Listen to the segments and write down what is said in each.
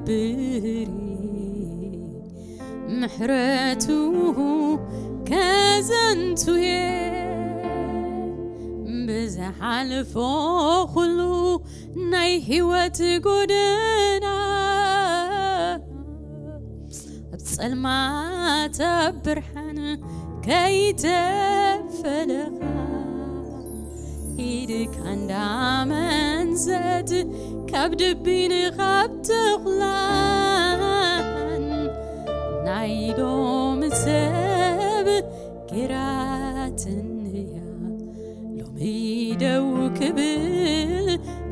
ብሪ ምሕረቱ ከዘንቱየ ብዝሓልፎ ኩሉ ናይ ህይወት ጎደና ኣብ ጸልማት ኣብ ብርሃን ከይተፈለኻ ኢድካ እንዳመንዘት ካብ ድቢን ካብ ተኹላን ናይ ሎሚ ሰብ ጌራትንያ ሎሚ ደው ክብል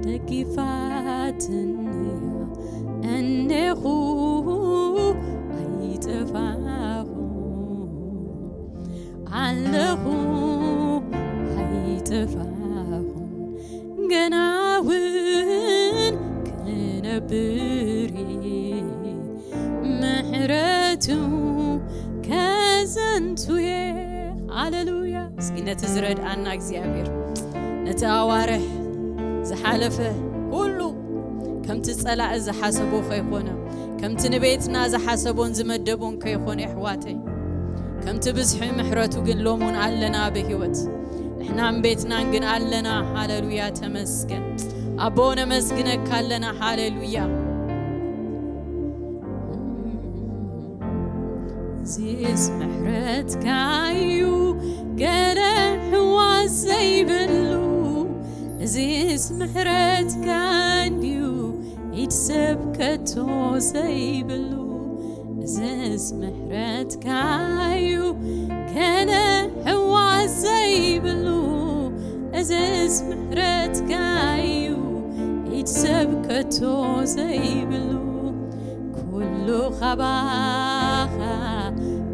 ደጊፋትንያ እኔኹ ኣይጠፋኹ ኣለኹ ኣይጠፋኹ ገና እውን ክነብር ምሕረቱ ከዘንቱየ። ሃሌሉያ። እስኪ ነቲ ዝረድኣና እግዚኣብሔር ነቲ ኣዋርሕ ዝሓለፈ ኩሉ ከምቲ ጸላኢ ዝሓሰቦ ከይኮነ ከምቲ ንቤትና ዝሓሰቦን ዝመደቦን ከይኮነ ኣሕዋተይ ከምቲ ብዝሒ ምሕረቱ ግን ሎሙን ኣለና ብህይወት ንሕናን ቤትናን ግን ኣለና። ሃሌሉያ ተመስገን ኣቦ ነመስግነካ ኣለና። ሃሌሉያ ዚስ ምሕረትካ እዩ ገለ ሕዋስ ዘይብሉ እዚስ ምሕረትካ እንድዩ ኢድ ሰብ ከቶ ዘይብሉ እዚስ ምሕረትካ እዩ ገለ ሕዋስ ዘይብሉ እዚስ ምሕረትካ እዩ ኢድ ሰብ ከቶ ዘይብሉ ኩሉ ኻባኻ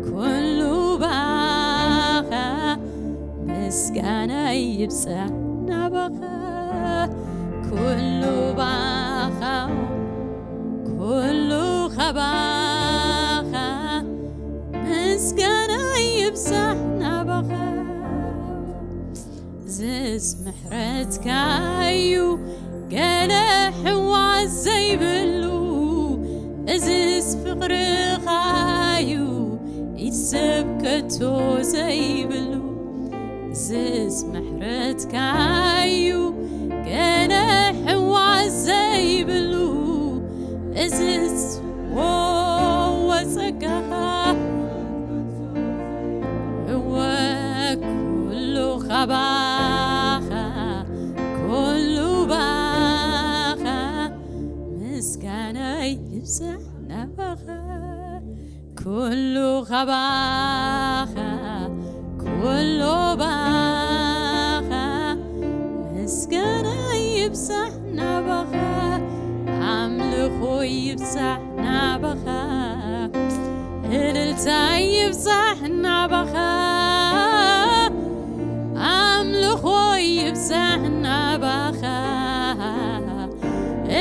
ኩሉ ባኻ ምስጋና ይብጻሕ ናባኻ ኩሉ ባኻ ኩሉ ኻባኻ ምስጋና ይብጻሕ ናባኻ ዝስ ምሕረትካ እዩ ገለ ሕዋስ ዘይብሉ እዝስ ፍቕርኻ እዩ ኢድ ሰብ ከቶ ዘይብሉ እዝስ ምሕረትካ እዩ ገለ ሕዋስ ዘይብሉ እዝስ ወወ ጸጋኻ እወ ኩሉ ኻባኻ ኩሉ ባኻ ምስጋናይ ይብዛሕ ናባኻ ኩሉ ኻባኻ ኩሉ ባኻ ምስጋናይ ይብዛሕ ናባኻ ኣምልኾ ይብዛሕ ናባኻ እልልታ ይብዛሕ ናባኻ ኣምልኾ ይብዛሕ ናባኻ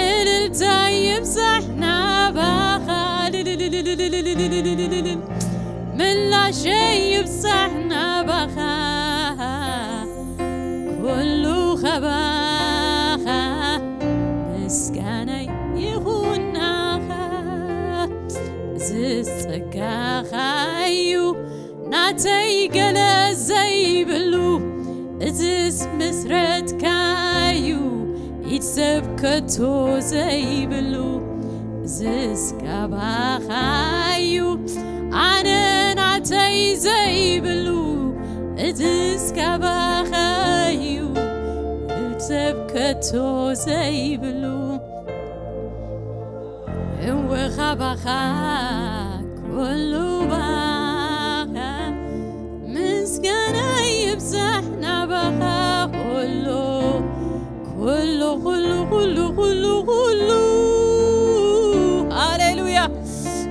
እልልታ ይብዛሕ ናባኻ ምላሸይ ይብዛሕ ናባኻ ኩሉ ኻባኻ ምስጋናይ ይኹን ናኻ ዝጸጋኻ እዩ ናተይ ገለ ዘይብሉ እዝስ ምስረትካ እዩ ኢድ ሰብ ከቶ ዘይብሉ እዝስ ካባኻ እዩ ኣነ ናተይ ዘይብሉ እዝስ ካባኻ እዩ ሰብ ከቶ ዘይብሉ እወ ኻባኻ ኩሉ ባኻ ምስጋና ይብዛሕ ናባኻ ኩሉ ኩሉ ኩሉ ኩሉ ኩሉ ኩሉ ሃሌሉያ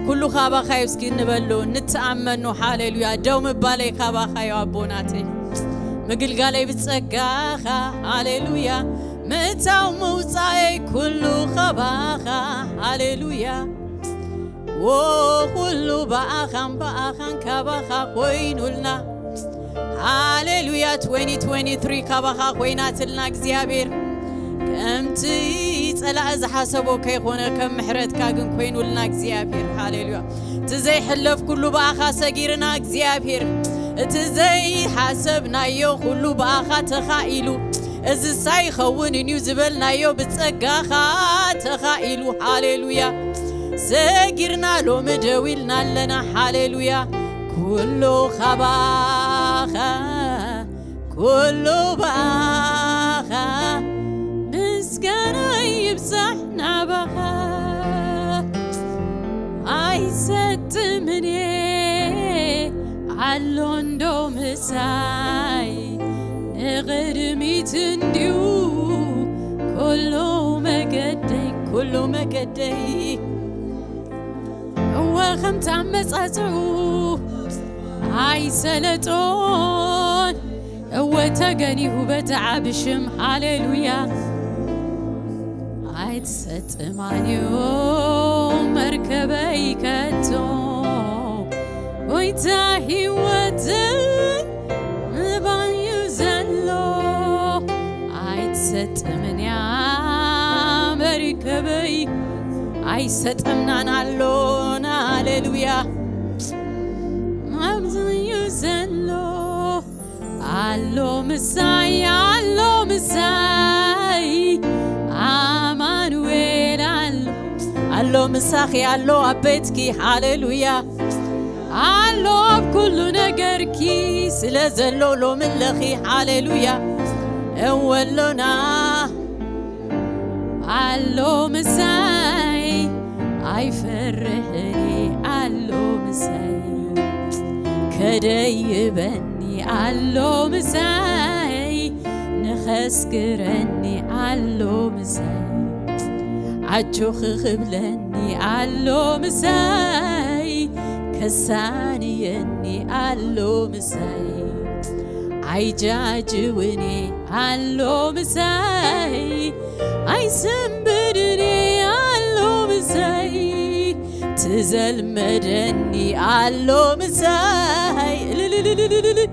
ኩሉ ካባኻ እዩ እስኪ እንበሉ እንተኣመኑ ሃሌሉያ ደው ምባለይ ካባኻ እዩ ኣቦናተይ ምግልጋለይ ብጸጋኻ ሃሌሉያ ምእታው ምውጻኤይ ኩሉ ካባኻ ሃሌሉያ ዎ ኩሉ ብኣኻን ብኣኻን ካባኻ ኮይኑልና ሃሌሉያ twenty twenty-three ካባኻ ኮይናትልና እግዚኣብሔር ከምቲ ጸላኢ ዝሓሰቦ ከይኾነ ከም ምሕረትካ ግን ኮይኑልና እግዚኣብሔር። ሃሌሉያ። እቲ ዘይሕለፍ ኩሉ ብኣኻ ሰጊርና እግዚኣብሔር። እቲ ዘይሓሰብናዮ ኩሉ ብኣኻ ተኻኢሉ። እዚ ሳይኸውን እዩ ዝበልናዮ ብጸጋኻ ተኻኢሉ። ሃሌሉያ። ሰጊርና ሎሚ ደው ኢልና ኣለና። ሃሌሉያ። ኩሉ ካባኻ ኩሉ ብኣኻ ምስጋና ይብዛሕ ናባኻ። ኣይሰጥምን እየ ኣሎ እንዶ ምሳይ ንቕድሚት እንድዩ ኩሉ መገደይ ኩሉ መገደይ እወ ከምቲ ኣመጻጽኡ ኣይሰለጦን እወ ተገኒሁ በቲ ዓቢ ሽም ሃሌሉያ። ኣይትሰጥማንዮ መርከበይ ከቶ ጎይታ ህይወተይ ምባዩ ዘሎ ኣይትሰጥምን እያ መርከበይ ኣይሰጠምናን ኣሎና ሃሌሉያ። ኣብዚ እዩ ዘሎ ኣሎ ምሳይ ኣሎ ምሳይ ኣማኑኤል ኣሎ ኣሎ ምሳኺ ኣሎ ኣብ ቤትኪ ሃሌሉያ ኣሎ ኣብ ኩሉ ነገርኪ ስለ ዘሎ ሎሚ ኣለኺ ሃሌሉያ እወ ኣሎና ኣሎ ምሳይ ኣይፈርሕን ኣሎ ምሳይ ከደይበኒ ኣሎ ምሳይ ንኸስግረኒ ኣሎ ምሳይ ኣጆኺ ክብለኒ ኣሎ ምሳይ ከሳንየኒ ኣሎ ምሳይ ኣይጃጅውኒ ኣሎ ምሳይ ኣይሰንብድኒ ኣሎ ምሳይ ትዘልመደኒ ኣሎ ምሳይ እልልልልልልል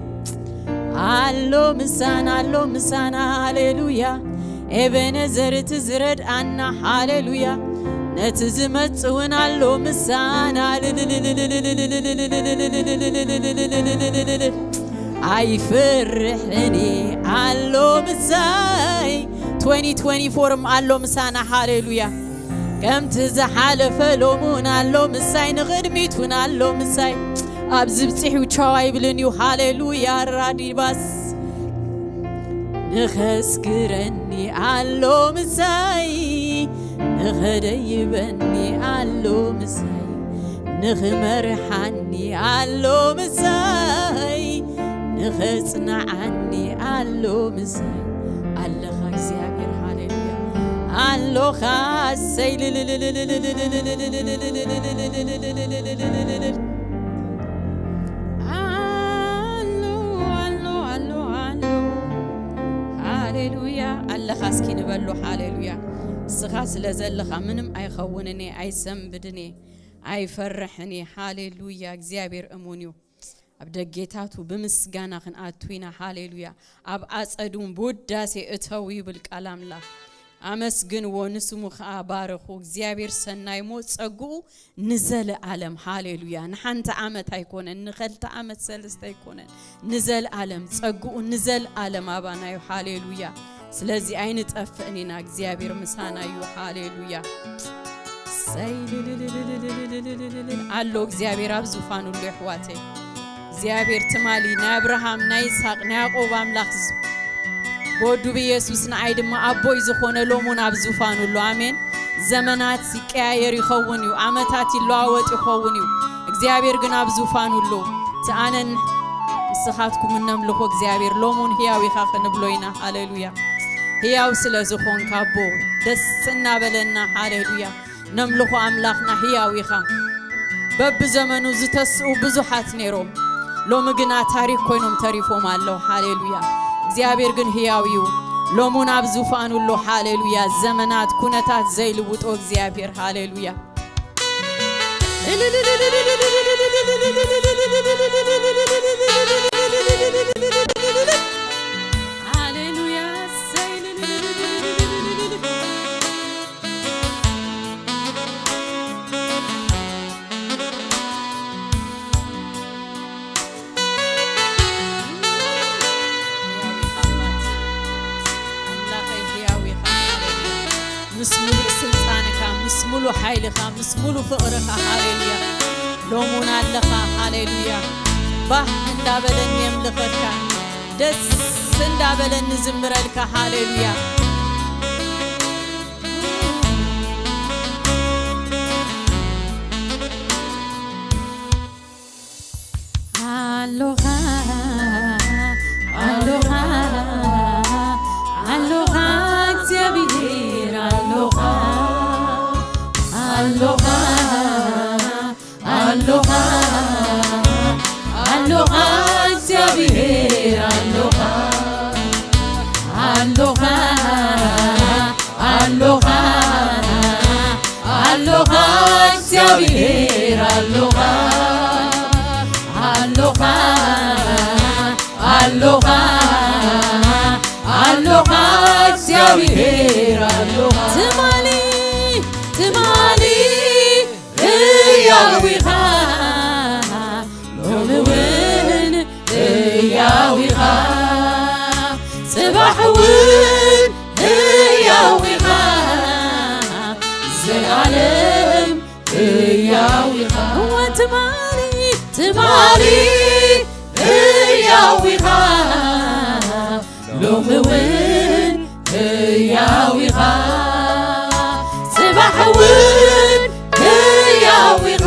ኣሎ ምሳና ኣሎ ምሳና ሃሌሉያ ኤቤነዘር እቲ ዝረድኣና ሃሌሉያ ነቲ ዝመጽእ እውን ኣሎ ምሳና ኣይፍርሕን ኣሎ ምሳይ twenty twenty-four ም ኣሎ ምሳና ሃሌሉያ ከምቲ ዝሓለፈ ሎሙን ኣሎ ምሳይ ንቕድሚት እውን ኣሎ ምሳይ ኣብዚ ብፂሑ ቻው ኣይብልን እዩ ሃሌሉያ ራዲባስ ንኸስግረኒ ኣሎ ምሳይ ንኸደይበኒ ኣሎ ምሳይ ንኽመርሓኒ ኣሎ ምሳይ ንኸጽንዓኒ ኣሎ ምሳይ ኣለኻ እግዚኣብሔር ሃሌሉያ ኣሎኻ ሰይ ኣሉ ኣሉ ኣሉ ኣሉ ሃሌሉያ ኣለኻ እስኪ ንበሎ ሃሌሉያ እስኻ ስለ ዘለኻ ምንም ኣይኸውንን እየ ኣይሰንብድን እየ ኣይፈርሕን እየ ሃሌሉያ እግዚኣብሔር እሙን እዩ ኣብ ደጌታቱ ብምስጋና ክንኣቱ ኢና ሃሌሉያ ኣብ ኣጸዱን ብውዳሴ እተው ይብል ቃል ኣምላኽ ኣመስግንዎ ንስሙ ኸዓ ባርኹ እግዚኣብሔር ሰናይ ሞ ጸግኡ ንዘለኣለም ሃሌሉያ ንሓንቲ ዓመት ኣይኮነን ንኸልተ ዓመት ሰለስተ ኣይኮነን ንዘለኣለም ጸግኡ ንዘለኣለም ኣባናዩ ሃሌሉያ ስለዚ ኣይንጠፍእን ኢና እግዚኣብሔር ምሳና እዩ ሃሌሉያ ሰይ ኣሎ እግዚኣብሔር ኣብ ዙፋኑ ኣሎ ይሕዋተይ እግዚኣብሔር ትማሊ ናይ ኣብርሃም ናይ ይስሐቅ ናይ ያዕቆብ ኣምላኽ ብወዱ ብኢየሱስ ንዓይ ድማ ኣቦይ ዝኾነ ሎሙን ኣብ ዙፋኑ ኣሎ ኣሜን ዘመናት ይቀያየር ይኸውን እዩ ዓመታት ይለዋወጥ ይኸውን እዩ እግዚኣብሔር ግን ኣብ ዙፋኑ ኣሎ እቲ ኣነን ንስኻትኩም እነምልኾ እግዚኣብሔር ሎሙን ህያው ኢኻ ክንብሎ ኢና ሃሌሉያ ህያው ስለ ዝኾንካ ኣቦ ደስ እናበለና ሃሌሉያ ነምልኾ ኣምላኽና ህያው ኢኻ በብዘመኑ ዝተስኡ ብዙሓት ነይሮም ሎሚ ግና ታሪክ ኮይኖም ተሪፎም ኣለዉ ሃሌሉያ እግዚኣብሔር ግን ህያው እዩ ሎሙን ኣብ ዙፋኑ ኣሎ ሃሌሉያ ዘመናት ኩነታት ዘይልውጦ እግዚኣብሔር ሃሌሉያ ሓይልኻ፣ ምስ ሙሉ ፍቕርኻ፣ ሃሌሉያ። ሎሙን ኣለኻ፣ ሃሌሉያ። ባህ እንዳበለን የምልኸካ፣ ደስ እንዳበለን ንዝምረልካ፣ ሃሌሉያ። ኣሎኻ፣ ኣሎኻ፣ ኣሎኻ፣ እግዚኣብሔር ኣሎኻ፣ ኣሎኻ፣ ኣሎኻ፣ ኣሎኻ፣ እግዚኣብሔር ኣሎኻ፣ ኣሎኻ፣ ኣሎኻ፣ ኣሎኻ፣ እግዚኣብሔር ኣሎኻ፣ ኣሎኻ፣ ኣሎኻ፣ ኣሎኻ፣ እግዚኣብሔር ኣሎኻ። ትማሊ፣ ትማሊ ህያው ኢኻ፣ ሎሚ እውን ህያው ኢኻ፣ ጽባሕ እውን ህያው ኢኻ፣ ዘልኣለም ህያው ኢኻ። እወ ትማሊ፣ ትማሊ ህያው ኢኻ፣ ሎሚ እውን ህያው ኢኻ፣ ጽባሕ እውን ህያው ኢኻ፣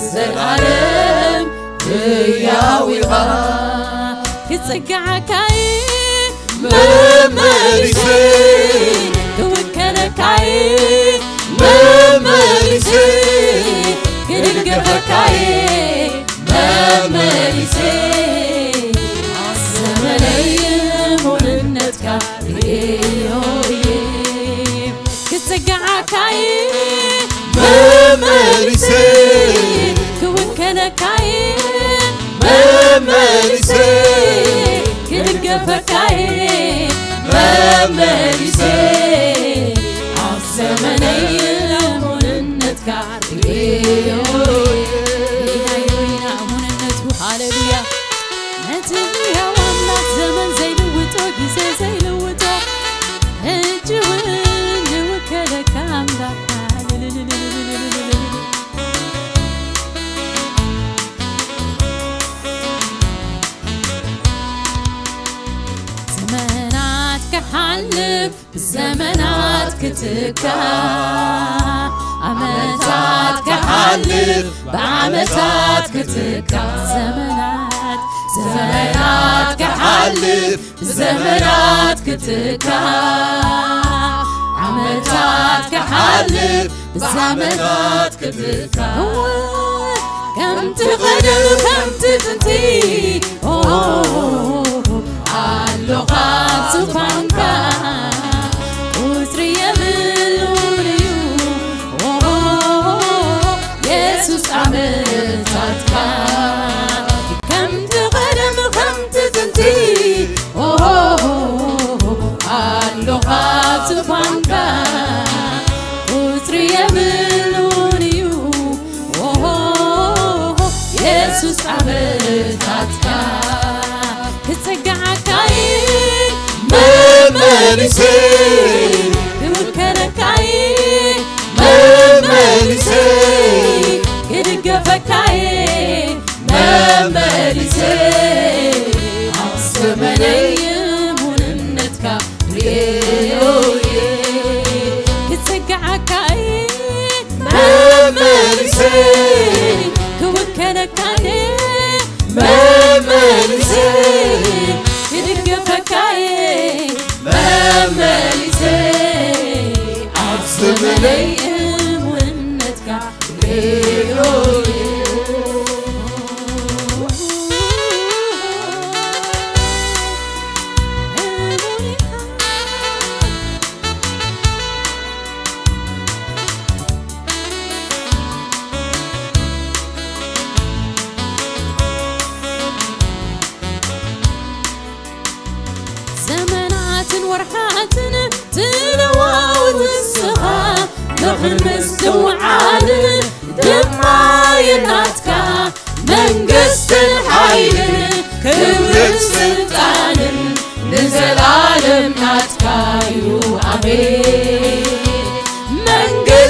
ዘልኣለም ህያው ኢኻ። ክጽግዓካይ መመሊሰ፣ ክውከለካይ መመሊሰ፣ ክድገፈካይ መመሊሰ፣ ዘመነይ ሙሉነትካ ርእዮ'የ። ክጽግዓካይ መመሊሰ፣ ክውከለካይ መመሊሰ፣ ክድገፈካይ መመሊሰ፣ ኣብ ዘመነይ ሙሉነትካ ርእዮ'የ። ሙሉነቱ፣ ሃሌሉያ። ነቲ ሕያው ኣምላኽ፣ ዘመን ዘይልውጦ፣ ግዜ ዘይልውጦ፣ ሕጂ እውን ዝውከለካ ኣምላኽ። ዘመናት ክሓልፍ ብዘመናት ክትካ፣ ዓመታት ክሓልፍ ብዓመታት ክትካ፣ ዘመናት፣ ዘመናት ክሓልፍ ብዘመናት ክትካ፣ ዓመታት ክሓልፍ ብዓመታት ክትካ። እወ፣ ከምቲ ቀደም ከምቲ ጥንቲ፣ ኦ፣ ኣሎኻ ዙፋንካ፣ ቁጽሪ የብሉን እዩ። ኦ፣ የሱስ ዓመታትካ፣ ከምቲ ቀደም ከምቲ ጥንቲ፣ ኦ፣ ኣሎኻ ዙፋንካ፣ ቁጽሪ የብሉን እዩ። ኦሆ፣ የሱስ ዓመታትካ፣ ክጸግዓካይ መመሊሰ፣ ክውከለካይ መመሊሰ፣ ክድገፈካይ መመሊሰ፣ ኣብ ዘመነይ ሙሉነትካ ርእዮ'የ። ክጸግዓካ'የ መመሊሰ፣ ክውከለካ'የ መመሊሰ፣ ክድገፈካ'የ መመሊሰ፣ ኣብ ዘመነይ እሙንነትካ ርእዮ'የ። ዘመናትን ወርሓትን ትለዋውጥ ንስኻ፣ ምኽርን ምስትውዓልን ድማ የናትካ። መንግስትን ሓይልን ክብርን ስልጣንን ንዘላለም ናትካ እዩ። ኣሜን። መንግስትን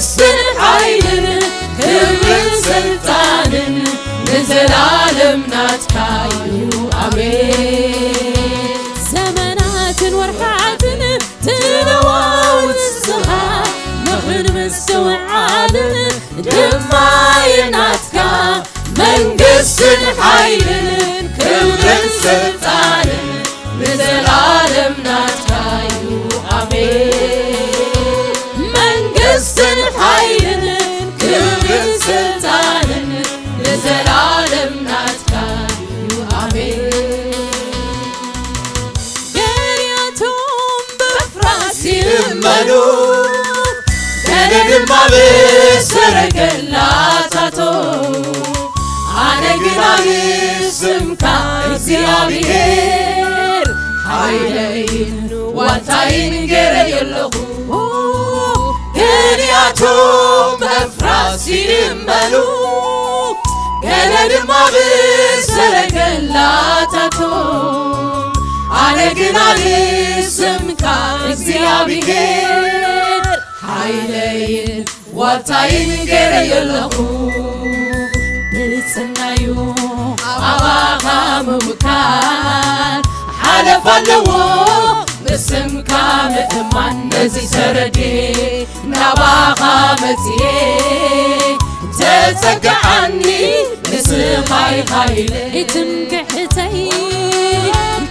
ምስትውዓልን ድማ የናትካ መንግስትን ሓይልን ክብርን ስልጣንን ንዘላለም ናትካ እዩ። ኣሜን። መንግስትን ሓይልን ክብርን ስልጣንን ንዘላለም ናትካ እዩ። ኣሜን። ገሊኣቶም በፍራስ ይእመኑ፣ ገለ ድማ ብሰረገላታቶም። ኣነ ግና ንስምካ እግዚኣብሔር ሓይለይን ዋልታይን ገይረዮ ኣለኹ። ገሊኣቶም በፍራስ ይእመኑ፣ ገለ ድማ ብሰረገላታቶም። ኣነ ግና ንስምካ እግዚኣብሔር ሓይለይን ዋልታይን ገይረዮ ኣለኹ። ብልጽናዩ ኣባኻ ምውካል ሓለፍ ኣለዎ። ብስምካ ምእማን ነዚ ተረድኤ ናባኻ መጽኤ። ተጸግዓኒ ንስኻ ኢኻ ኢለ ትምክሕተይ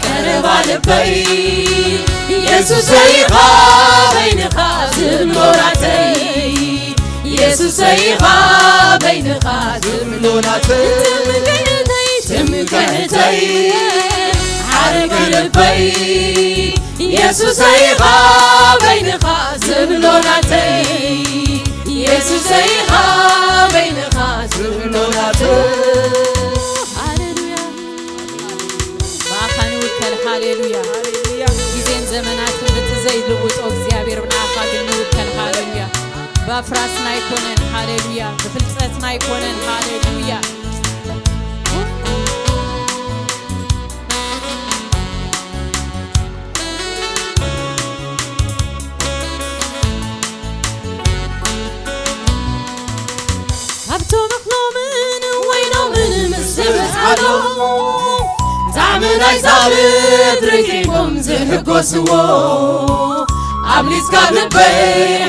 ቀረባ ልበይ። የሱሰይ ኢኻ በይንኻ ዝብሎ ናተይ። የሱሰይ ኢኻ በይንኻ ዝብሎ ናተይ። ትምክሕተይ ትምክሕተይ ዓርኪ ልበይ። የሱሰይ ኢኻ በይንኻ ዝብሎ ናተይ። የሱሰይ ኢኻ በይንኻ ዝብሎ ናተይ። ሃሌሉያ። ብኣኻ ንውከል። ሃሌሉያ። ግዜን ዘመናትን በቲ ዘይልውጦ እግዚኣብሔር ብንኣኻ ግን ንውከል። ሃሌሉያ። ብኣፍራስና ኣይኮነን። ሃሌሉያ። ብፍልጠትና ኣይኮነን። ሃሌሉያ። ካብቶም እኽሎምን ወይኖምን ምስ ዝበዝሓሎም፣ ጣዕሚ ናይዛ ምድሪ ጌጎም ዝሕጎስዎ፣ ኣብሊጽካ ልበይ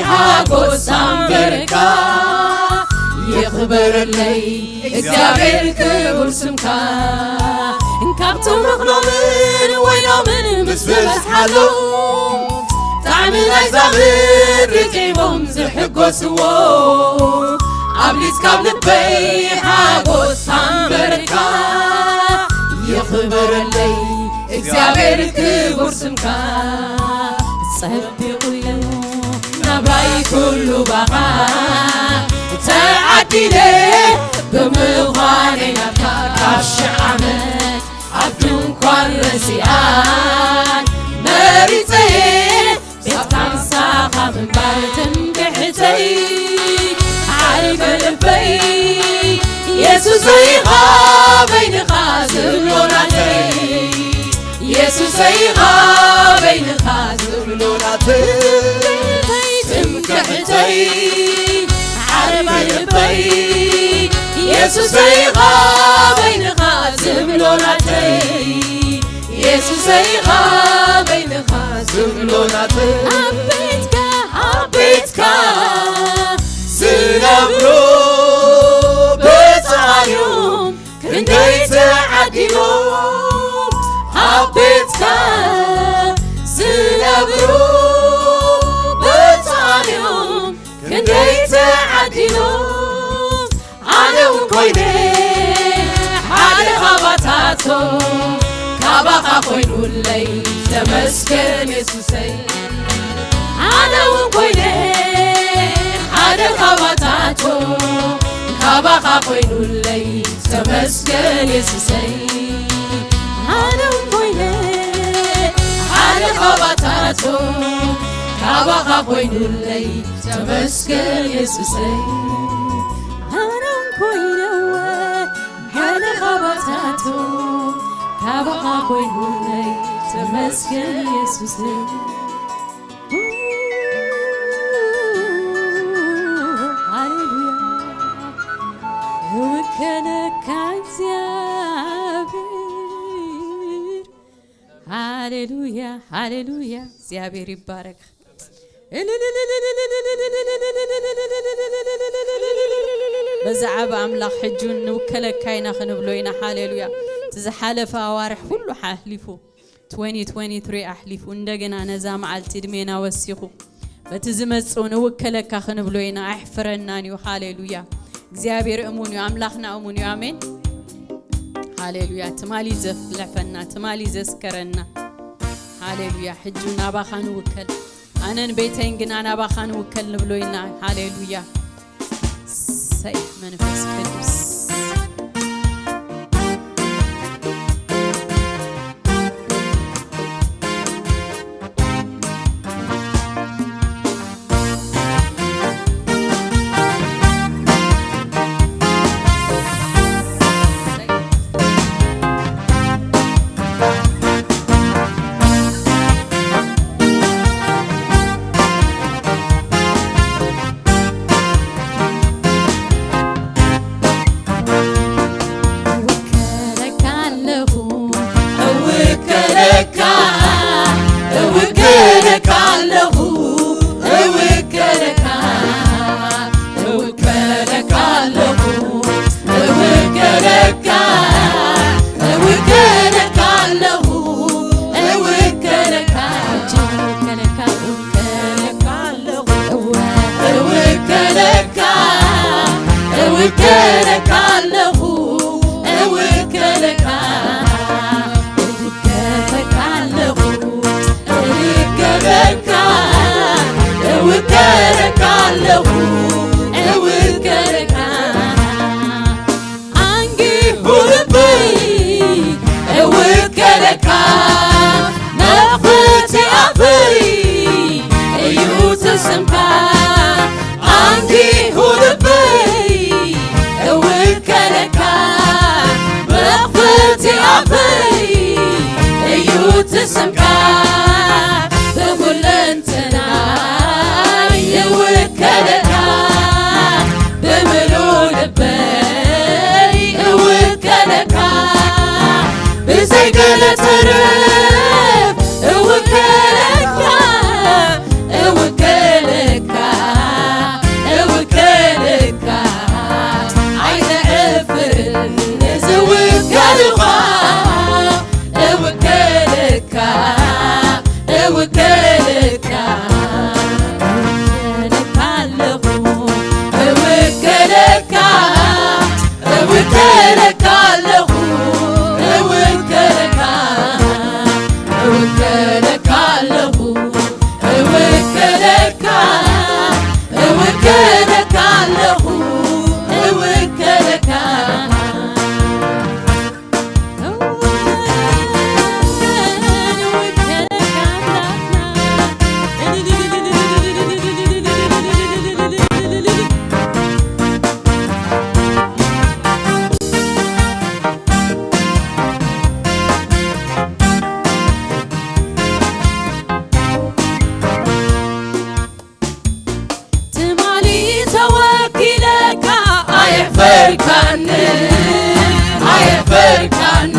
ሓጎስ ኣንበርካ። ይኽበረለይ እግዚኣብሔር ክቡር ስምካ። ካብቶም እኽሎምን ወይኖምን ምስ ዝበዝሓሎም፣ ጣዕሚ ናይዛ ምድሪ ጌጎም ዝሕጎስዎ፣ ኣብሊጽካ ኣብ ልበይ ሓጎስ ኣንበርካ። ይኽበረለይ እግዚኣብሔር ክቡር ስምካ። ጸቢቑ እዩ ናብራይ ኩሉ ባኻ። ተዓዲለ ብምዃነይ ናትካ ካብ ሽሕ ዓመት ኣብ ድንኳን ረሲኣን መሪጸየ ቤትካ ምሳኻ ምንባር ትምክሕተይ ዓርኪ ልበይ። የሱሰይ ኢኻ በይንኻ ዝብሎ ናተይ። የሱሰይ ኢኻ በይንኻ ዝብሎ ናተይ። ትምክሕተይ ዓርኪ ልበይ። የሱሰይ ኢኻ በይንኻ ዝብሎ ናተይ። የሱሰይ ኢኻ በይንኻ ዝብሎ ናተይ። ኣብ ቤትካ ኣብ ቤትካ ዝነብሩ ብፁዓን እዮም ክንደይ ተዓዲሎም። ኣብ ቤትካ ዝነብሩ ብፁዓን እዮም ክንደይ ተዓዲሎም። ኣነ እውን ኮይነ ሓደ ካባታቶም ካባኻ ኮይኑለይ ተመስገን የሱሰይ። ኣነ እውን ኮይነ ሓደ ካባታቶም ካባኻ ኮይኑለይ ተመስገን የሱሰይ። ኣነ እውን ኮይነ ሓደ ካባታቶም ካባኻ ኮይኑለይ ተመስገን የሱሰይ። ኣነ እውን ኮይነ ሓደ ካባታቶም ካባኻ ኮይኑለይ ተመስገን የሱሰይ። ሃሌሉያ። ይውከለካ እግዚኣብሔር። ሃሌሉያ፣ ሃሌሉያ። እግዚኣብሔር ይባረክ። በዛ ዓቢ ኣምላኽ ሕጂ እውን ንውከለካ ኢና ክንብሎ ኢና። ሃሌሉያ። እቲ ዝሓለፈ ኣዋርሕ ኩሉ ሓሊፉ፣ ትወንቲ ትወንቲ ትሪ ኣሕሊፉ፣ እንደገና ነዛ መዓልቲ ዕድሜና ወሲኹ፣ በቲ ዝመጽእ ንውከለካ ክንብሎ ኢና። ኣየሕፍረናን እዩ። ሃሌሉያ። እግዚኣብሔር እሙን እዩ። ኣምላኽና እሙን እዩ። ኣሜን። ሃሌሉያ። ትማሊ ዘፍለፈና፣ ትማሊ ዘስከረና። ሃሌሉያ። ሕጂ ናባኻ ንውከል። ኣነን ቤተይን ግና ናባኻ ንውከል ንብሎ ኢና። ሃሌሉያ። ሰይ መንፈስ ቅዱስ። እውከለካ ኣለኹ፣ እውከለካ፣ እውከለካ ኣለኹ፣ እውከለካ፣ እውከለካ ኣለኹ፣ እውከለካ፣ እውከለካ ኣለኹ፣ እውከለካ፣ እውከለካ፣ እውከለካ ኣለኹ፣ እውከለካ፣ እውከለካ ኣለኹ፣ እውከለካ፣ እውከለካ ኣለኹ፣ እውከለካ፣ እውከለካ ኣለኹ፣ እውከለካ። ኣንጊሁ ልበይ እውከለካ፣ መኽፈቲ ኣፈይ እዩ እቲ ስምካ። ኣንጊሁ ልበይ እውከለካ፣ መኽፈቲ ኣፈይ እዩ እቲ ስምካ። ብኹለንተናይ እውከለካ፣ ብምሉእ ልበይ እውከለካ፣ ብዘይ ገለ ተረፍ እውከለካ፣ እውከለካ፣ እውከለካ፣ ኣይተሕፍርን ዝውከልኻ፣ እውከለካ፣ እውከለካ፣ እውከለካ ኣለኹ፣ እውከለካ፣ እውከለካ ኣለኹ፣ እውከለካ፣ እውከለካ ኣለኹ፣ እውከለካ፣ እውከለካ ኣለኹ፣ እውከለካ። ትማሊ ተወኪለካ ኣየሕፈርካኒ፣ ኣየሕፈርካኒ፣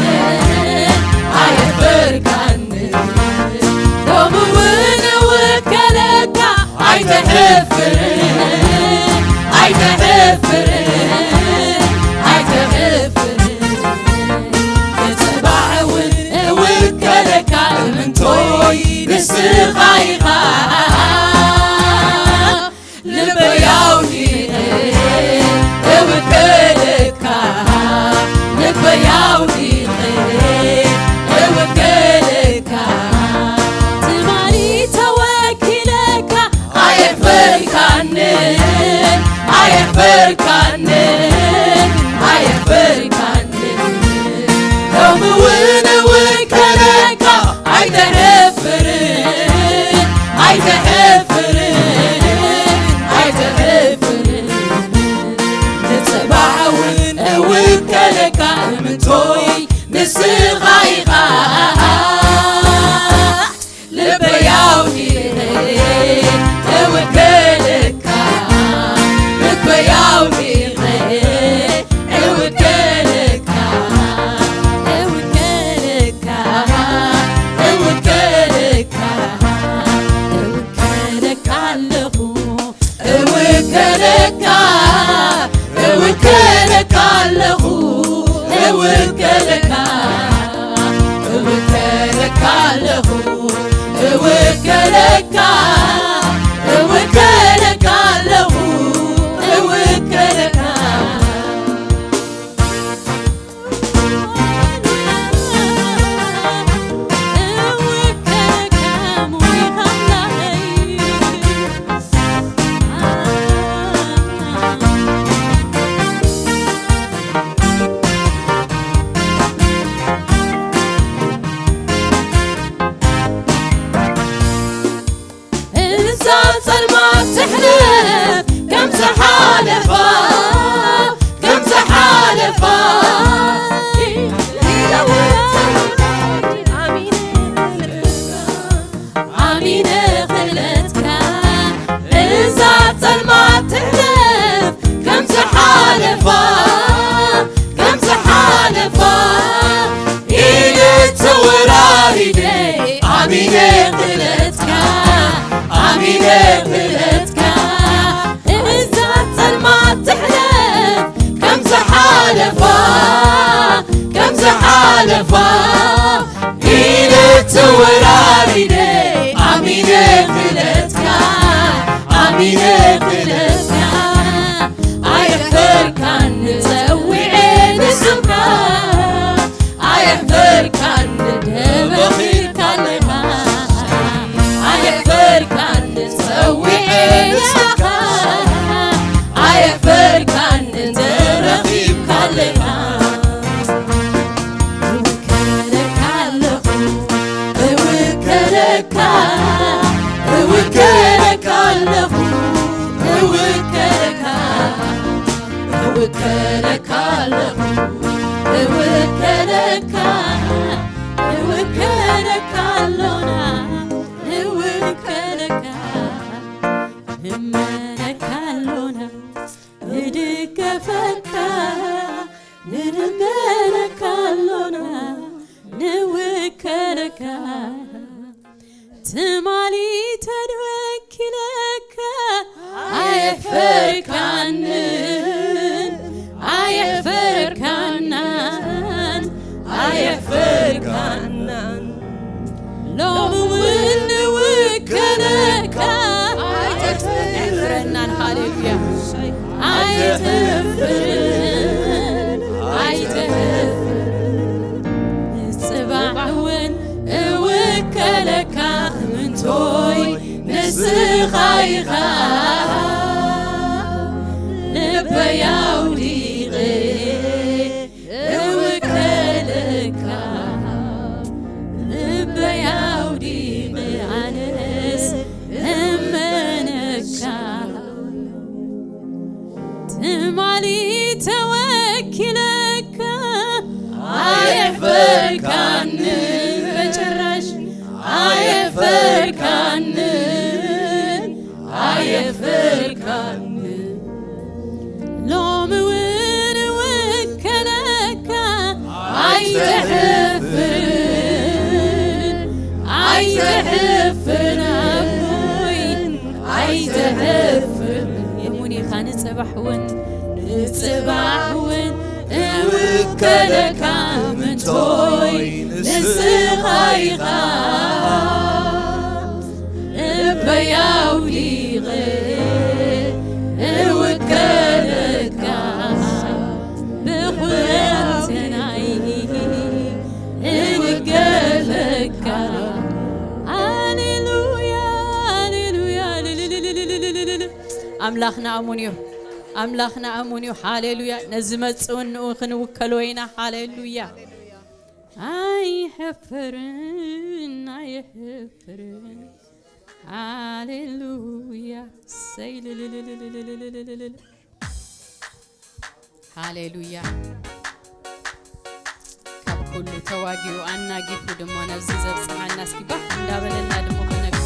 ኣየሕፈርካኒ። ሎሚ እውን እውከለካ ኣይተሕፍርን፣ ኣይተሕፍርን፣ ኣይተሕፍርን። ንጽባሕ እውን እውከለካ እምንቶይ ንስኻ ኢኻ። ልበይ ኣውዲቐ እውከለካ፣ ልበይ ኣውዲቐ እውከለካ። ትማሊ ተወኪለካ ኣየሕፈርካንን፣ ኣየሕፈርካንን፣ ኣየሕፈርካንን። ሎሚ እውን እውከለካ ኣይተሕፍርን፣ ኣይተሕፍርን፣ ኣይተሕፍርን። ንጽባሕ እውን እውከለካ እምንቶይ ንስኻ ኢኻ። ልበይ ኣውዲቐ እውከለካ፣ ልበይ ኣውዲቐ እውከለካ፣ እውከለካ፣ እውከለካ፣ እውከለካ እውከለካ፣ እውከለካ ኣለኹ፣ እውከለካ፣ እውከለካ ኣለኹ፣ እውከለካ። እዛ ጸልማት ትሕለፍ ከም ዝሓለፋ፣ ከም ዝሓለፋ። ኣሚነ ክእለትካ፣ እዛ ጸልማት ትሕለፍ ከም ዝሓለፋ፣ ከም ዝሓለፋ። ኢለ ተወራሪደ ኣሚነ ክእለትካ፣ ኣሚነ ክእለትካ። እዛ ጸልማት ትሕለፍ ከም ዝሓለፋ፣ ከም ዝሓለፋ። ኢለ ተወራሪደ ኣሚነ ክእለትካ፣ ኣሚነ ክእለትካ። ኣየሕፈርካን ጸዊዐ ንስምካ፣ ኣየሕፈርካን ደበኺካ ኣለኻ። ኣየሕፈርካን ጸዊዐ ንስምካ፣ ኣየሕፈርካን ደበኺካ ኣለኻ። እውከለካ ኣለኹ፣ እውከለካ፣ እውከለካ ኣለኹ፣ እውከለካ፣ እውከለካ ኣለኹ፣ እውከለካ፣ እውከለካ ኣሎና፣ እውከለካ፣ እመነካ ኣሎና። ንድገፈካ፣ ንንገረካ ኣሎና፣ ንውከለካ። ትማሊ ተድወኪለካ፣ ኣየሕፈርካንን፣ ኣየሕፈርካናን፣ ኣየሕፈርካናን። ሎሚ እውን ንውከለካ። ኣይተሕፍረናን። ሃሌሉያ። ኣይተሕፍርን፣ ኣይተሕፍርን። ጽባሕ እውን እውከለካ፣ ምንቶይ ንስኻ ኢኻ። ልበይ ኣውዲቐ እውከለካ፣ ልበይ ኣውዲቐ ኣነስ እመነካ። ትማሊ ተወኪለካ ኣየሕፈርካንን፣ በጭራሽ ኣየሕፈርካንን፣ ኣየሕፈርካንን። ሎሚ እውን እውከለካ፣ ኣይተሕፍርን፣ ኣይተሕፍርን ኣቦይ፣ ኣይተሕፍርን። እሙን ኢኻ። ንጽባሕ እውን፣ ንጽባሕ እውን እውከለካ፣ ምንቶይ ንስኻ ኢኻ። ልበይ ኣውዲቐ እውከለካ፣ ብኹለንተናይ እውከለካ። ሃሌሉያ፣ ሃሌሉያ፣ ልልልልልልልልል። ኣምላኽና እሙን እዩ፣ ኣምላኽና እሙን እዩ። ሃሌሉያ። ነዚ መጽእ እውን ንኡ ክንውከሎ ኢና። ሃሌሉያ። ኣይሕፍርን፣ ኣይሕፍርን። ሃሌሉያ። ሰይ ልልልልልልልልልል። ሃሌሉያ። ካብ ኩሉ ተዋጊኡ ኣናጊፉ ድማ ነዚ ዘብጽሓና እስኪ ባህ እንዳበለና ድሞ ክነግ-፣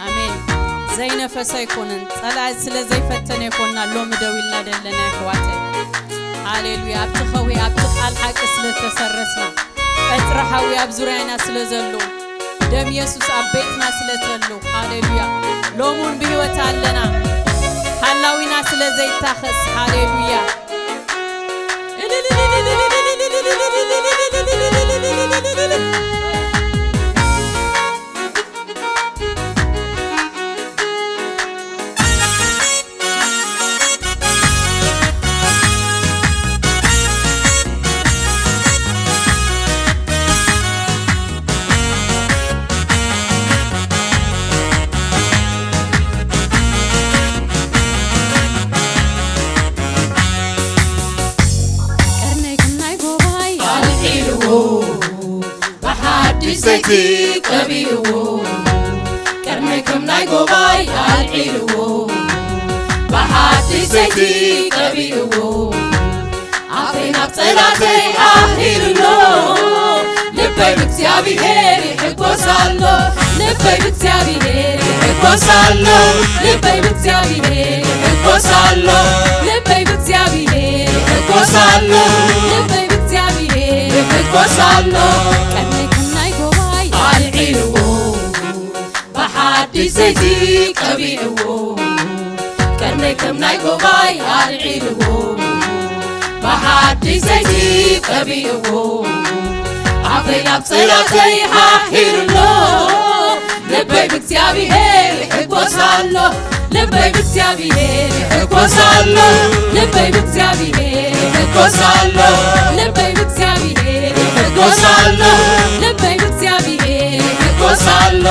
ኣሜን። ዘይነፈሰ ኣይኮነን፣ ጸላኢ ስለ ዘይፈተነ ኣይኮንና ሎሚ ደው ኢልና ደለና ኣሕዋተይ። ሃሌሉያ። ኣብቲ ኸውሒ፣ ኣብቲ ቃል ሓቂ ስለ ተሰረስና፣ ቀጽሪ ሓዊ ኣብ ዙርያና ስለ ዘሎ፣ ደም የሱስ ኣብ ቤትና ስለ ዘሎ፣ ሃሌሉያ። ሎሙን ብህይወት ኣለና፣ ሃላዊና ስለ ዘይታኸስ፣ ሃሌሉያ። ብሓድሽ ዘይቲ ቀቢእዎ፣ ቀርነይ ከም ናይ ጎባይ ኣልዒልዎ። ብሓድሽ ዘይቲ ቀቢእዎ፣ ኣፈይ ናብ ጸላተይ ሃሂሩሎ። ልበይ ብእግዚኣብሔር ይሕጎስ ኣሎ፣ ልበይ ብእግዚኣብሔር ይሕጎስ ኣሎ፣ ልበይ ብእግዚኣብሔር ይሕጎስ ኣሎ፣ ልበይ ብእግዚኣብሔር ይሕጎስ ኣሎ፣ ልበይ ብእግዚኣብሔር ይሕጎስ ኣሎ። ቀርነይ ከም ናይ ጎባይ ኣልዒልዎ፣ ብሓድሽ ዘይቲ ቀቢእዎ። ቀርነይ ከም ናይ ጎባይ ኣልዒልዎ፣ ብሓድሽ ዘይቲ ቀቢእዎ። ኣፈይ ናብ ጸላተይ ሃሂሩሎ፣ ልበይ ብእግዚኣብሔር ይሕጎስ ኣሎ፣ ልበይ ብእግዚኣብሔር ይሕጎስ ኣሎ፣ ልበይ ብእግዚኣብሔር ይሕጎስ ኣሎ፣ ልበይ ብእግዚኣብሔር ይሕጎስ ኣሎ፣ ልበይ ብእግዚኣብሔር ይሕጎስ ኣሎ።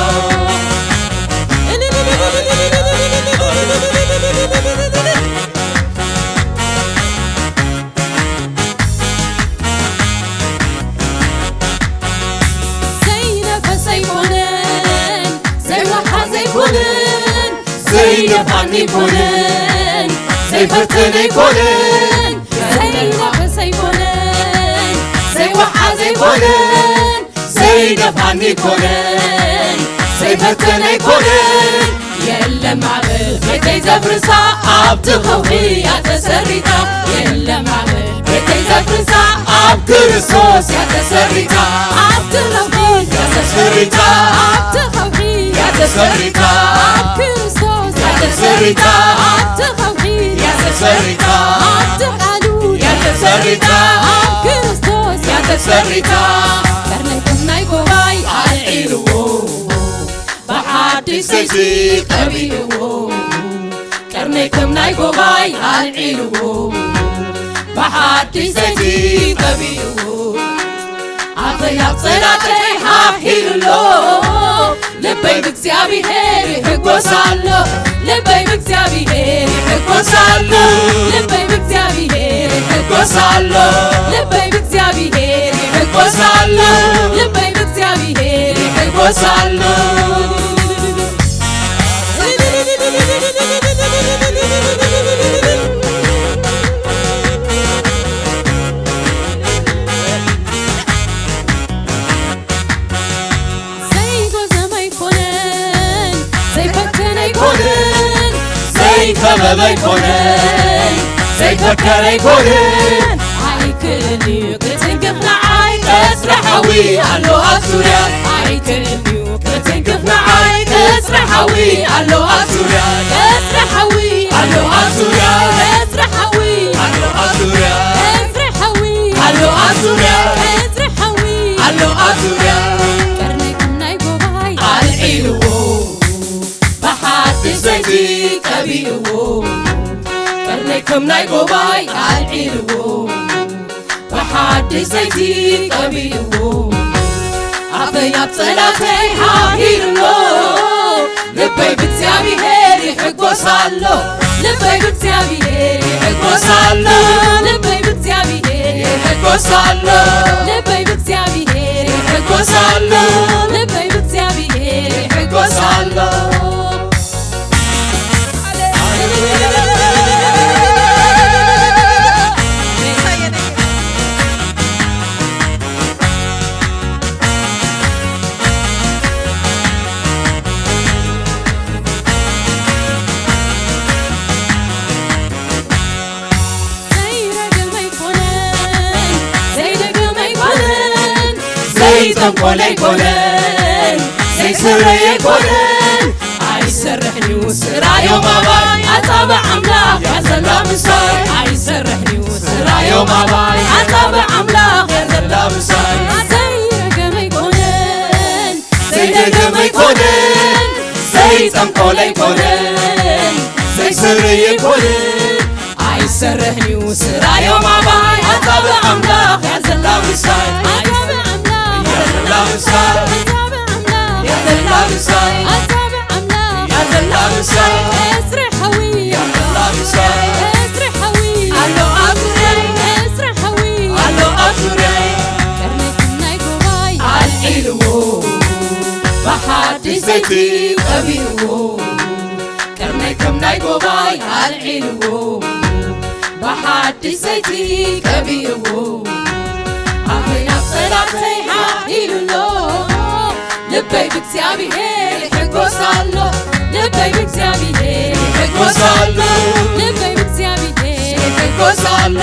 ዘይነፈሰ ኣይኮነን፣ ዘይወሓዘ ኣይኮነን፣ ዘይደፋኒ ኣይኮነን፣ ዘይፈተነ ኣይኮነን፣ ዘይነፈሰ ኣይኮነን፣ ዘይወሓዘ ኣይኮነን፣ ዘይደፋኒ ኣይኮነን፣ ዘይፈተነ ኣይኮነን። የለም ማዕበል ቤተይ ዘፍርሳ፣ ኣብቲ ከውሒ እያ ተሰሪታ። የለም ማዕበል ቤተይ ዘፍርሳ፣ ኣብ ክርስቶስ እያ ተሰሪታ። ኣብቲ ከውሒ እያ ተሰሪታ። ኣብቲ ከውሒ እያ ተሰሪታ። ኣብ ክርስቶስ እያ ተሰሪታ። ኣብቲ ከውሒ እያ ተሰሪታ። ኣብቲ ቃሉ እያ ተሰሪታ። ኣብ ክርስቶስ እያ ተሰሪታ። ቀርነይ ከም ናይ ጎባይ ኣልዒልዎ፣ ብሓድሽ ዘይቲ ቀቢእዎ። ቀርነይ ከም ናይ ጎባይ ኣልዒልዎ፣ ብሓድሽ ዘይቲ ቀቢእዎ። ኣፈይ ኣብ ጸላተይ ሃሂሩሎ፣ ልበይ ብእግዚኣብሔር ይሕጎስ ኣሎ፣ ልበይ ብእግዚኣብሔር ይሕጎስ ኣሎ፣ ልበይ ብእግዚኣብሔር ይሕጎስ ኣሎ፣ ልበይ ብእግዚኣብሔር ይሕጎስ ኣሎ፣ ልበይ ብእግዚኣብሔር ይሕጎስ ኣሎ። ዘይጎዘመ ኣይኮነን፣ ዘይፈተነ ኣይኮነን፣ ዘይከበበ ኣይኮነን፣ ዘይፈከረ ኣይኮነን። ኣይክእልን እዩ ክትንክፍ ንዓይ፣ ቀጽሪ ሓዊ ኣሎ ኣብ ዙርያ። ኣይክእልን እዩ ክትንክፍ ንዓይ፣ ቀጽሪ ሓዊ ኣሎ ኣብ ዙርያ። ቀጽሪ ሓዊ ኣሎ ኣብ ዙርያ። ቀጽሪ ሓዊ ኣሎ ኣብ ዙርያ። ቀጽሪ ሓዊ ኣሎ ኣብ ዙርያ። ቀጽሪ ሓዊ ኣሎ ኣብ ዙርያ። ቀርነይ ከም ናይ ጎባይ ኣልዒልዎ፣ ብሓድሽ ዘይቲ ቀቢእዎ። ቀርነይ ከም ናይ ጎባይ ኣልዒልዎ፣ ብሓድሽ ዘይቲ ቀቢእዎ። ኣፈይ ኣብ ጸላተይ ሃሂሩሎ፣ ልበይ ብእግዚኣብሔር ይሕጎስ ኣሎ፣ ልበይ ብእግዚኣብሔር ይሕጎስ ኣሎ፣ ልበይ ብእግዚኣብሔር ይሕጎስ ኣሎ፣ ልበይ ብእግዚኣብሔር ይሕጎስ ኣሎ፣ ልበይ ብእግዚኣብሔር ይሕጎስ ኣሎ። ዘይረገመ ኣይኮነን፣ ዘይደገመ ኣይኮነን፣ ዘይጠንቆለ ኣይኮነን፣ ዘይሰረየ ኣይኮነን። ኣይሰርሕን እዩ ስራዮም ኣባይ፣ ኣጻብዕ ኣምላኽ እያ ዘላ ምሳይ። ኣይሰርሕን እዩ ስራዮም ኣባይ፣ ኣጻብዕ ኣምላኽ እያ ዘላ ምሳይ። ዘይረገመ ኣይኮነን፣ ዘይደገመ ኣይኮነን፣ ዘይጠንቆለ ኣይኮነን፣ ዘይሰረየ ኣይኮነን። ኣይሰርሕን እዩ ስራዮም ኣባይ፣ ኣጻብዕ ኣምላኽ እያ ዘላ ምሳይ። ኣጻብዕ ኣምላኽ እያ ዘላ ምሳይ። ኣጻብዕ ኣምላኽ እያ ዘላ ምሳይ። ኣጻብዕ ኣምላኽ እያ ዘላ ምሳይ። ቀጽሪ ሓዊ እያ ዘላ ምሳይ። ቀጽሪ ሓዊ ኣሎ ኣብ ዙርያይ። ቀጽሪ ሓዊ ኣሎ ኣብ ዙርያይ። ቀርነይ ከም ናይ ጎባይ ኣልዒልዎ። እቲ ቀቢእዎ፣ ቅድመይ ከም ናይ ጎባይ ኣልዒልዎ፣ ብሓድሽ ዘይቲ ቀቢእዎ፣ ኣፈይ ናብ ጸላእተይ ሓኢሉ ኣሎ። ልበይ ብእግዚኣብሔር ይሕጎስ ኣሎ። ልበይ ብእግዚኣብሔር ይሕጎስ ኣሎ። ልበይ ብእግዚኣብሔር ይሕጎስ ኣሎ።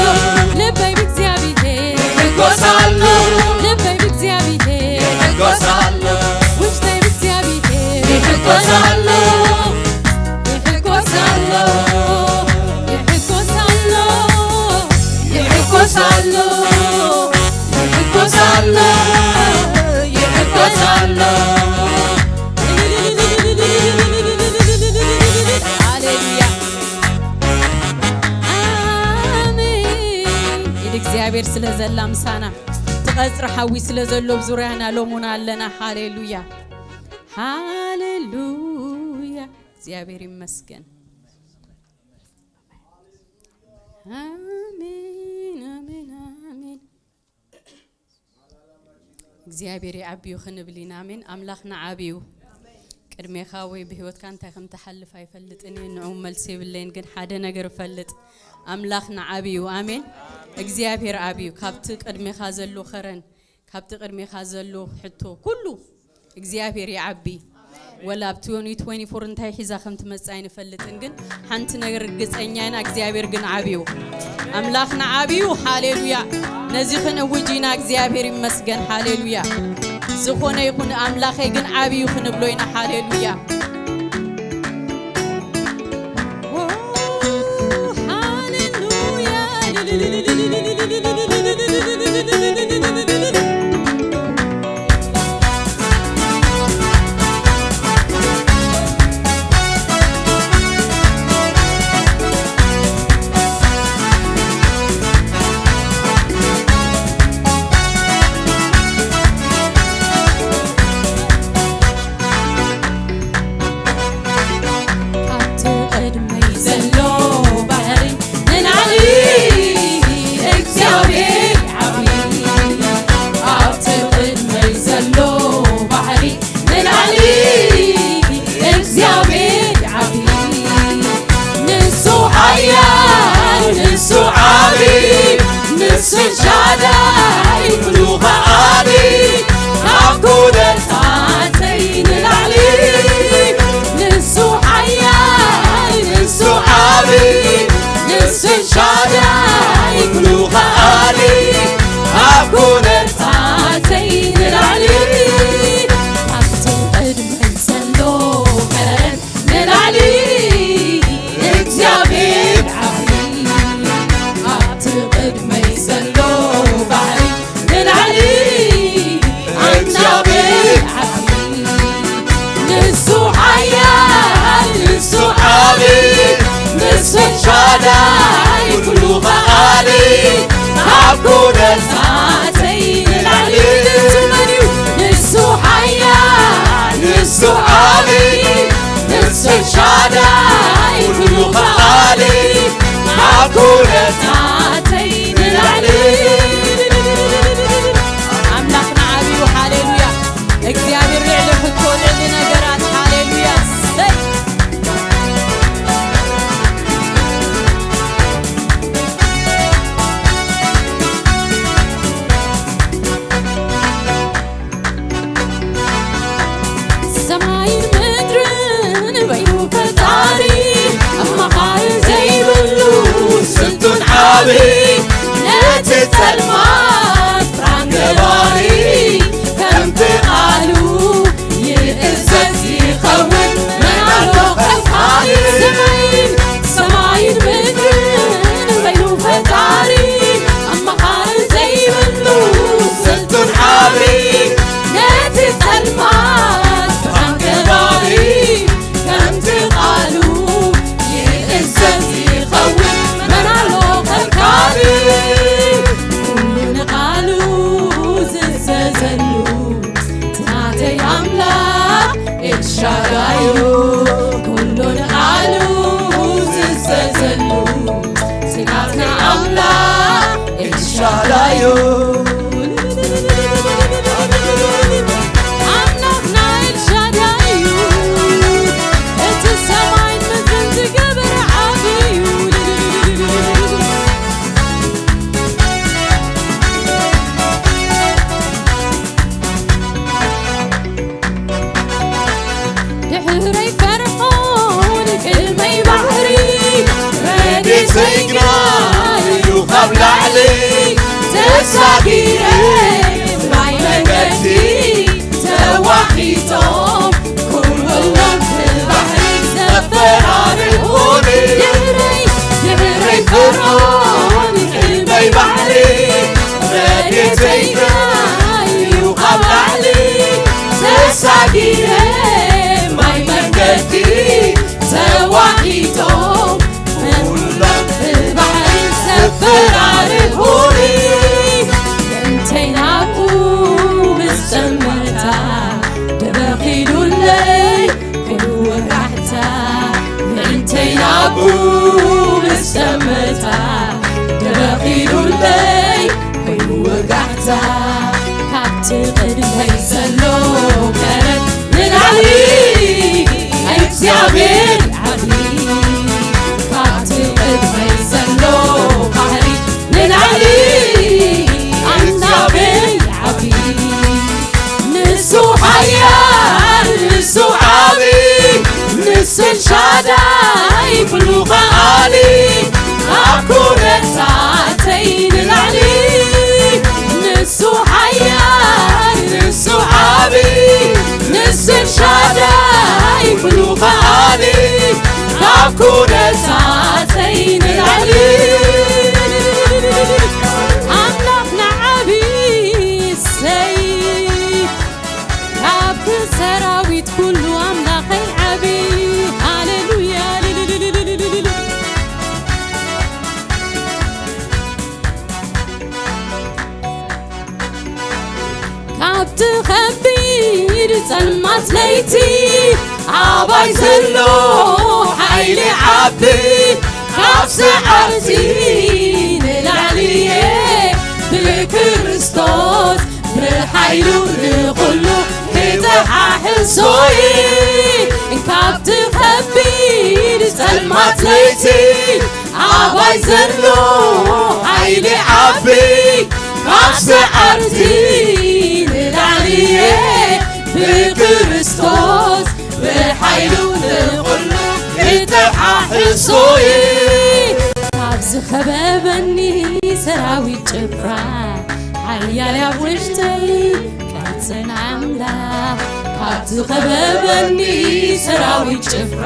ልበይ ብእግዚኣብሔር ይሕጎስ ኣሎ። ልበይ ብእግዚኣብሔር ይሕጎስ ኣሎ። ውሽጠይ ብእግዚኣብሔር ይሕጎስ ኣሎ። ይሕጎስ ኣሎ። ይሕጎስ ኣሎ። ይሕጎስ ኣሎ። ይሕጎስ ኣሎ። ይሕጎስ ኣሎ። ሃሌሉያ። ኣሜን። ኢድ እግዚኣብሔር ስለ ዘላ ምሳና፣ እቲ ቀጽሪ ሓዊ ስለ ዘሎ ኣብ ዙርያና ሎሙና ኣለና። ሃሌሉያ። ሃሌሉያ። እግዚኣብሔር ይመስገን። ኣሜን፣ ኣሜን፣ ኣሜን። እግዚኣብሔር ይዓብዩ ክንብል ኢና። ኣሜን። ኣምላኽና ዓብዩ። ቅድሜኻ ወይ ብህይወትካ እንታይ ከም ትሓልፍ ኣይፈልጥን እየ፣ ንዑ መልሲ የብለይን፣ ግን ሓደ ነገር እፈልጥ፣ ኣምላኽና ዓብዩ። ኣሜን። እግዚኣብሔር ዓብዩ። ካብቲ ቅድሜኻ ዘሎ ከረን፣ ካብቲ ቅድሜኻ ዘሎ ሕቶ ኩሉ እግዚኣብሔር ይዓቢ። ወላ ኣብ ትወኒ ትወኒ ፎር እንታይ ሒዛ ከም ትመጽእ ኣይንፈልጥን፣ ግን ሓንቲ ነገር ርግጸኛ ኢና፣ እግዚኣብሔር ግን ዓብዩ። ኣምላኽና ዓብዩ። ሃሌሉያ። ነዚ ክንእውጅ ኢና። እግዚኣብሔር ይመስገን። ሃሌሉያ። ዝኾነ ይኹን ኣምላኸይ ግን ዓብዩ ክንብሎ ኢና። ሃሌሉያ። ሃሌሉያ። ካብቲ ቅድመይ ዘሎ ባሕሪ ንላዕሊ እግዚኣብሔር ዓቢ። ኣብቲ ቅድመይ ዘሎ ባሕሪ ንላዕሊ እግዚኣብሔር ዓቢ። ንሱ ሓያል፣ ንሱ ዓቢ፣ ንሱ ሻዳይ፣ ኩሉ ከኣሊ፣ ካብ ኩነታተይ ንላዕሊ። ንሱ ሓያል፣ ንሱ ዓቢ፣ ንሱ ሻዳይ፣ ኩሉ ከኣሊ፣ ካብ ኩነታተይ ንላዕሊ። ኣብቲ ቅድመይ ዘሎ ከረን ንላዕሊ እግዚኣብሔር ዓቢ። ኣብቲ ቅድመይ ዘሎ ባሕሪ ንላዕሊ እግዚኣብሔር ዓቢ። ንሱ ሓያል፣ ንሱ ዓቢ፣ ንሱ ሻዳይ፣ ኩሉ ከኣሊ፣ ካብ ኩነታተይ ንላዕሊ። ንሱ መን እዩ? ንሱ ሓያል፣ ንሱ ዓቢ፣ ንሱ ሻዳይ፣ ኩሉ ከኣሊ፣ ካብ ኩነታተይ ንላዕሊ። ኣምላኽና ዓብዩ። ሃሌሉያ። እግዚኣብሔር ልዕሊ ሕቶ፣ ልዕሊ ነገራት። ሃሌሉያ። ሰይ። ሰማይን ምድርን በይኑ ፈጣሪ፣ ኣማኻሪ ዘይብሉ ስልጡን ዓቢ፣ ነቲ ጸልማት ብርሃን ገባሪ፣ ከምቲ ቃሉ ይእዘዝ ይኸውን መን ኣሎ ከልካሊ። ሰማይን፣ ሰማይን ምድርን በይኑ ፈጣሪ፣ ኣማኻሪ ዘይብሉ ስልጡን ዓቢ፣ ነቲ ጸልማት ብርሃን ገባሪ፣ ከምቲ ቃሉ ይእዘዝ ይኸውን መን ኣሎ ከልካሊ። ኩሉ ግና እዩ ካብ ላዕሊ ተሳጊረ ማይ መንገዲ ተዋሒጦም ኩሎም ብባሕሪ ዘፈራርሁኒ ድሕረይ ድሕረይ ፈርዖን እምበይ ባሕሪ ረድኤተይ ግና እዩ ካብ ላዕሊ ተሳጊረ ማይ መንገዲ ተዋሒጦም ኩሎም ብባሕሪ ዘፈራርሁኒ ምእንተይ ናብኡ ምስ ጠመታ ደበኺሉለይ ክወጋሕታ ምእንተይ ናብኡ ምስ ጠመታ ደበኺሉለይ ክወጋሕታ ካብቲ ቅድመይ ዘሎ ከረት ንላዕሊ እግዚኣብሔር ዓቢ ካብቲ ቅድመይ ዘሎ ባሕሪ ንላዕሊ እግዚኣብሔር ዓቢ ንሱ ሓያል ንሱ ዓቢ ንሱ ኤልሻዳይ ኩሉ ከኣሊ ካብ ኩነታተይ ንላዕሊ ንሱ ሓያል ንሱ ዓቢ ንሱ ኤልሻዳይ ኩሉ ከኣሊ ካብ ኩነታተይ ንላዕሊ ኣምላኽና ዓቢ ሰይ ካብ ሰራዊት ኩሉ ኣምላኸይ ዓቢ ሃሌሉያ ካብቲ ኸቢድ ጸልማት ለይቲ ኣባይ ዘሎ ሓይሊ ዓቢ ካብ ሰዓርቲ ንላዕሊ እየ ብክርስቶስ ብሓይሉ ንኹሉ ክጠሓሕሶ እየ ካብቲ ኸቢድ ጸልማት ለይቲ ኣባይ ዘሎ ሓይሊ ዓቢ ካብ ሰዓርቲ ንላዕሊ እየ ብክርስቶስ ብሓይሉ ንኹሉ ክጠሓሕሶ እየ ካብ ዝኸበበኒ ሰራዊት ጭፍራ ሓያል ኣብ ውሽጠይ ቅጽና ኣምላኽ ካብ ዝኸበበኒ ሰራዊት ጭፍራ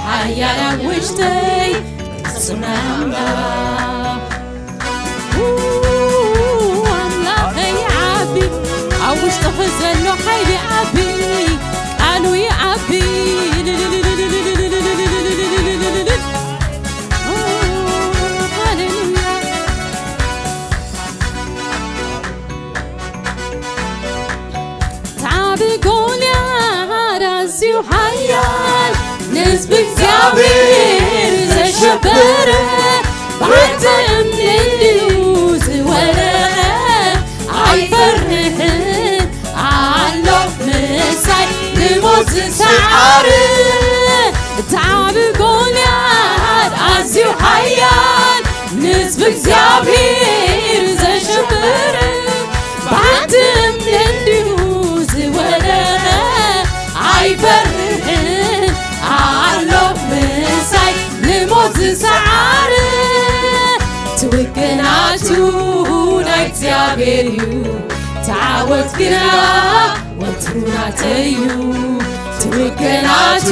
ሓያል ኣብ ውሽጠይ ቅጽና ኣምላኽ ኣምላኸይ ዓቢ ኣብ ውሽጥኺ ዘሎ ሓይሊ ዓቢ ቃሉ ይዓቢ ሃሌሉያ ታዕቢ ጎልያድ ኣዝዩ ሓያል ንህዝቢ እግዚኣብሔር ዘሸበረ ብሓንቲ እምኒ እንድዩ ዝወደቐ ኣይፈርሕን ኣሎ ምሳይ ንሞት ዝሰዓረ ታዕቢ ጎልያድ ኣዝዩ ሓያል ንህዝቢ እግዚኣብሔር ዘሸበረ ብሓንቲ እምኒ እንድዩ ዝወደቐ ኣይፈርሕን ኣሎ ምሳይ ንሞት ዝሰዓረ ትውግናቱ ናይ እግዚኣብሔር እዩ ታወት ግና ወትሩ ናተይ እዩ ትውግናቱ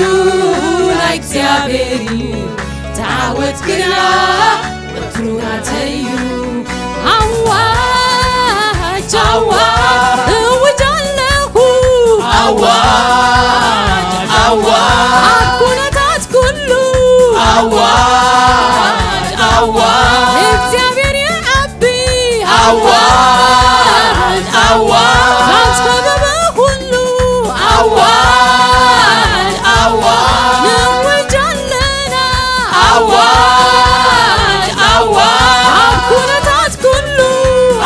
ናይ እግዚኣብሔር እዩ ታወት ግና ወትሩ ናተይ እዩ ኣዋጅ ኣዋጅ እውጅ ኣለኹ ኣዋጅ ኣዋጅ ኣብ ኩነታት ኩሉ ኣዋጅ ኣዋጅ እግዚኣብሔር ይዓቢ ኣዋጅ ኣዋጅ ካብ ዝኸበበ ኩሉ ኣዋጅ ኣዋጅ ንእውጅ ኣለና ኣዋጅ ኣዋጅ ኣብ ኩነታት ኩሉ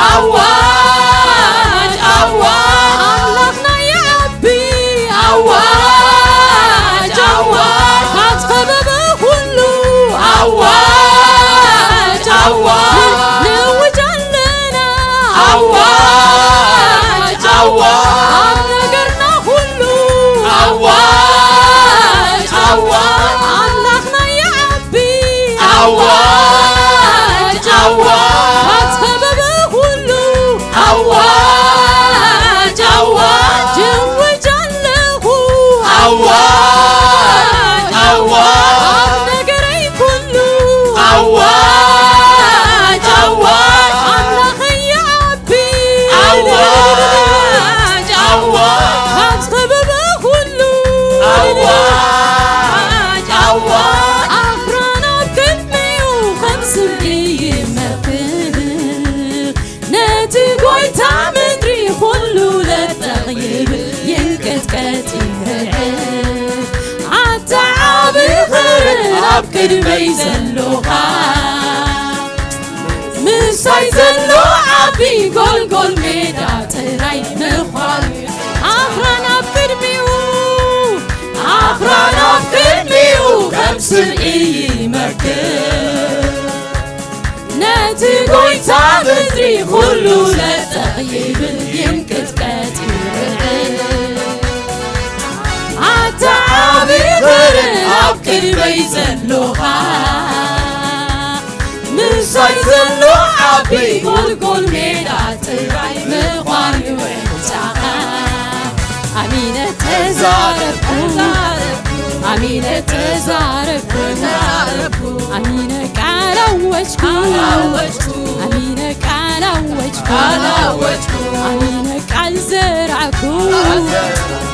ኣዋጅ ኣዋጅ ኣምላኽና ይዓቢ ኣዋጅ ኣዋጅ ካብ ዝኸበበ ኩሉ ኣዋጅ ይመክር። ነቲ ጎይታ ምድሪ ኩሉ ለጠቕ ይብል፣ ይንቀጥቀጥ ይርዕድ። ኣታ ዓቢ ኽብሪ ኣብ ቅድመይ ዘሎኻ፣ ምሳይ ዘሎ ዓቢ ጎልጎል ሜዳ ጥራይ ምዃኑ። ኣኽራን ኣብ ቅድሚኡ፣ ኣኽራን ኣብ ቅድሚኡ ከም ስብኢ ይመክር። ነቲ ጎይታ ምድሪ ኩሉ ለጠቕ ይብል፣ ይንቅጥቀጥ ይርዕድ። ኣታ ዓቢ ኽብሪ ኣብ ቅድመይ ዘሎኻ፣ ምሳይ ዘሎ ዓቢ ጎልጎል ሜዳ ጥራይ ምዃኑ ምርጫኻ። ኣሚነ ተዛረብኩ፣ ኣሚነ ተዛረብኩ፣ ኣሚነ ቃል ኣወጅኩ፣ ኣሚነ ቃል ኣወጅኩ፣ ኣሚነ ቃል ዘራእኩ፣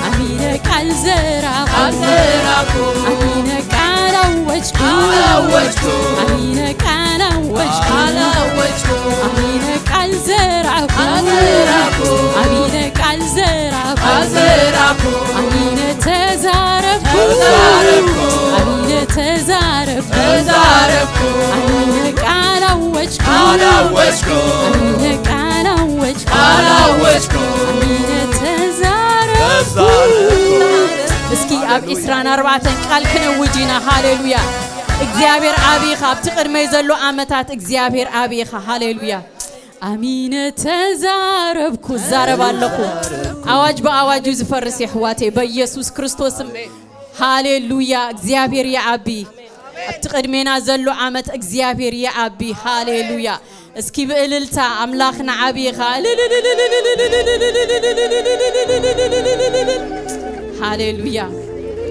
ኣሚነ ቃል ዘራእኩ፣ ኣሚነ ቃል ኣወጅኩ፣ ኣሚነ ቃል ኣወጅኩ፣ ኣሚነ ቃል ዘራእኩ፣ ኣሚነ ቃል ዘራእኩ፣ ኣሚነ ተዛረብኩ፣ ኣሚነ ተዛረብኩ፣ ኣሚነ ቃል ኣወጅኩ፣ ኣሚነ ቃል ኣወጅኩ፣ ኣሚነ ተዛረብኩ። እስኪ ኣብ ዒስራን ኣርባዕተን ቃል ክነውጅ ኢና። ሃሌሉያ። እግዚኣብሔር ዓቢ ኢኻ። ኣብቲ ቅድመይ ዘሎ ዓመታት እግዚኣብሔር ዓቢ ኢኻ። ሃሌሉያ። ኣሚነ ተዛረብኩ፣ እዛረብ ኣለኹ። ኣዋጅ ብኣዋጅ እዩ ዝፈርስ የሕዋተይ፣ በኢየሱስ ክርስቶስም። ሃሌሉያ። እግዚኣብሔር ይዓቢ። ኣብቲ ቅድሜና ዘሎ ዓመት እግዚኣብሔር ይዓቢ። ሃሌሉያ። እስኪ ብእልልታ ኣምላኽና ዓቢ ኢኻ። ሃሌሉያ።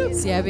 እግዚኣብሔር